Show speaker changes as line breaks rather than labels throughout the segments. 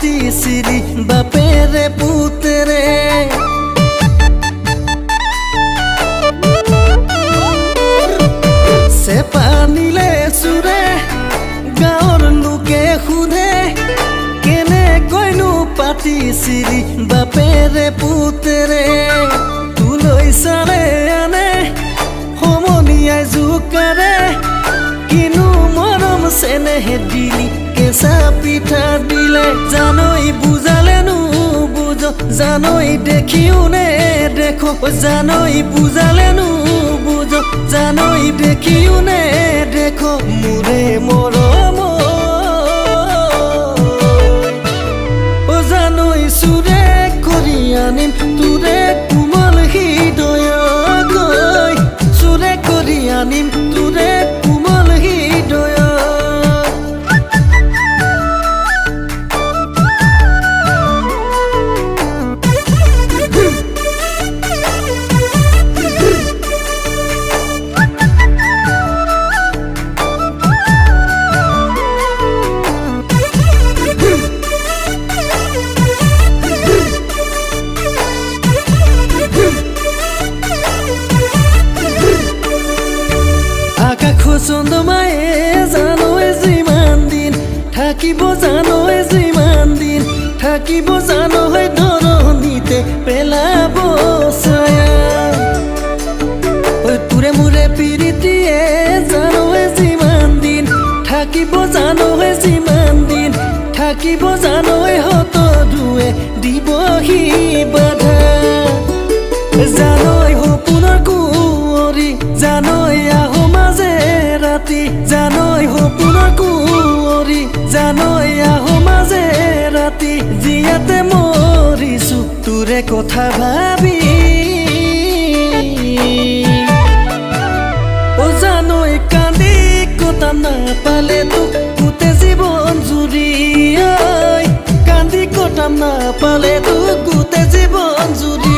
পাতিছিলি বাপেৰে পুতেৰে চেপা নিলে চোৰে গাঁৱৰ লোকে সোধে কেনেকৈনো পাতিছিলি বাপেৰে পুতেৰে তোলৈ চালে আনে সমনীয়াই জোকাৰে কিনো মৰম চেনেহে দিলি কেঁচা পিঠা দিলে জানৈ বুজালেনো বুজ জানৈ দেখিও নে দেখো জানৈ বুজালেনো বুজ জানৈ দেখিও নে দেখো মোৰে মৰম অ জানৈ চোৰে কৰি আনিম তোৰে কোমল হৃদয় চোৰে কৰি আনিম তোৰে কোমল হৃদয়। চন্দ্ৰমায়ে জানৈ যিমান দিন থাকিব জানৈ যিমান দিন থাকিব জানৈ ধৰণীতে পেলাব ছায়া তোৰে মোৰে প্ৰীতিয়ে জানৈ যিমান দিন থাকিব জানৈ যিমান দিন থাকিব জানৈ শতৰুৱে দিবহি বাধা জানৈ সপোনৰ কুঁৱৰী জানৈ আহো মাজে ৰাতি জানৈ সপোনৰ কুঁৱৰী জানৈ আহো মাজে ৰাতি জীয়াতে মৰিছো তোৰে কথা ভাবি অ জানৈ কান্দি কটাম নাপালে তোক গোটেই জীৱন জুৰি কান্দি কটাম নাপালে তোক গোটেই জীৱন জুৰি।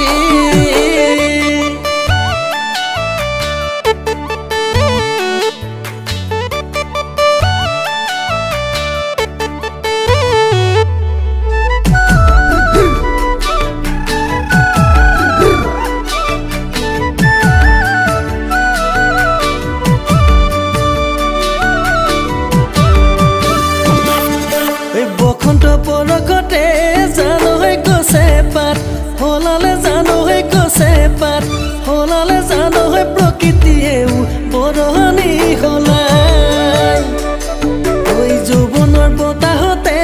বসন্ত পৰকতে জানৈ গছে পাত সলালে জানৈ গছে পাত সলালে জানৈ প্ৰকৃতিয়েও বৰণি সলাই ঐ যৌৱনৰ বতাহতে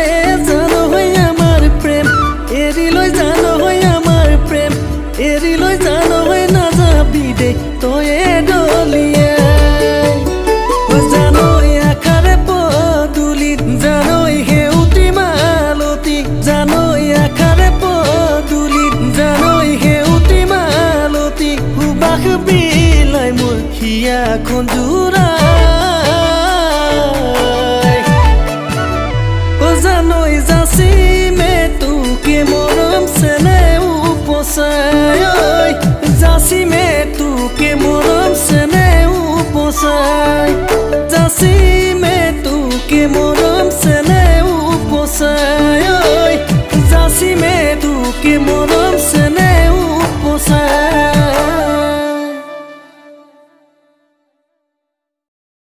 জানৈ আমাৰ প্ৰেম এৰি লৈ জানৈ আমাৰ প্ৰেম এৰি লৈ জানৈ নাযাবি দে তয়ে দলিয়াই জানৈ আশাৰে পদূলিত জানৈ সেউতী মালতী জানৈ আশাৰে পদূলিত জানৈ সেউতী মালতী সুবাস বিলাই মোৰ হিয়াখন জোৰাই অ জানৈ যাচিমে তোকে মৰম চেনেহ উপচাই যাচিমে তোকে মৰম চেনেহ উপচাই যাচিমে তোকে মৰম চেনেহ উপচাই যাচিমে তোকে মৰম চেনেহ।